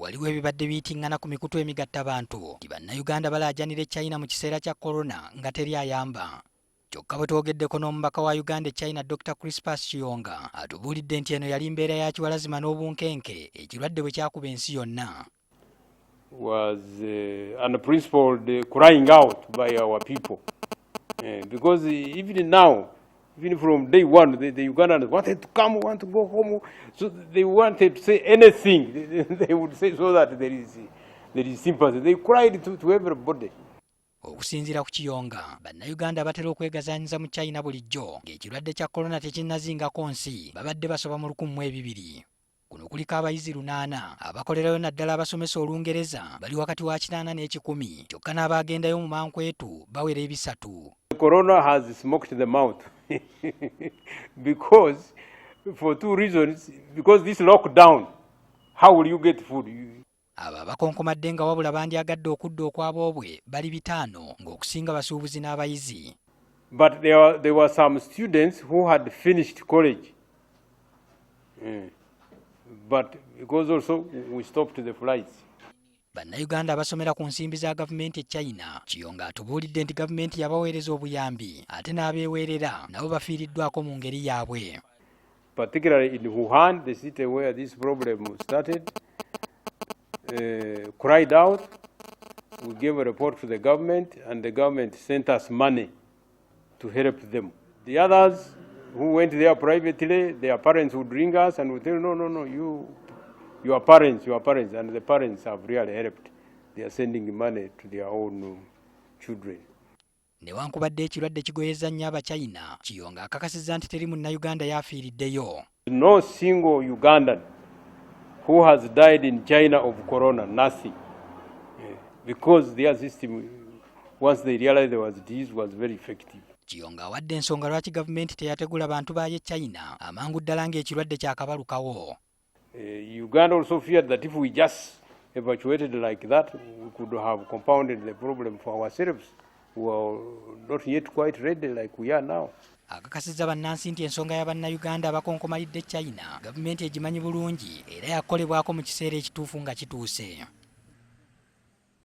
Waliwo ebibadde biyitiŋŋana ku mikutu emigattabantu nti Bannayuganda balaajanira e China mu kiseera kya Corona nga teri ayamba. Kyokka bwe twogeddeko n'omubaka wa Uganda e China, Dr Crispus Kiyonga, atubuulidde nti eno yali mbeera ya kiwalazima n'obunkenke ekirwadde bwe kyakuba ensi yonna. Was unprincipled crying out by our people. Because even now, even from day one, the Ugandans wanted to come, want to go home. So they wanted to say anything. They would say so that there is sympathy. They cried to everybody. Okusinziira ku Kiyonga, Bannayuganda batera okwegazaanyiza mu China bulijjo ng'ekirwadde kya Korona tekinnazingako nsi babadde basoba mu 1,020. Kuno kuliko abayizi 800 abakolerayo, naddala abasomesa Olungereza bali wakati wa 80 n'ekikumi, kyokka n'abaagendayo mu mankwetu bawera 300. Corona has smoked them out because, for two reasons, because this lockdown, how will you get food? Abo abakonkomadde nga wabula bandyagadde okudda okwaboobwe bali 500, ng'okusinga basuubuzi n'abayizi. But there were some students who had finished college. But because also we stopped the flights. Bannayuganda abasomera ku nsimbi za gavumenti e China, Kiyonga atubuulidde nti gavumenti yabaweereza obuyambi ate n'abeeweerera nabo bafiiriddwako mu ngeri yaabwe. Particularly in Wuhan, the city where this problem started, cried out. We gave a report to the government, and the government sent us money to help them. The others who went there privately, their parents would ring us and would tell, No, you, your parents, your parents," and the parents have really helped. They are sending money to their own children. Newankubadde ekirwadde kigoyezza nnyo Abachina, Kiyonga akakasizza nti teri Munnayuganda yafiiriddeyo. No single Ugandan who has died in China of corona, nothing. Yeah. Because their system, once they realized there was disease, was very effective. Kiyonga awadde ensonga lwaki gavumenti teyategula bantu baayo e China amangu ddala ng'ekirwadde kyakabalukawo. Uganda also feared that if we just evacuated like that, we could have compounded the problem for ourselves, who are not yet quite ready like we are now. Akakasizza bannansi nti ensonga ya Bannayuganda abakonkomalidde China gavumenti egimanyi bulungi era yakolebwako mu kiseera ekituufu nga kituuse.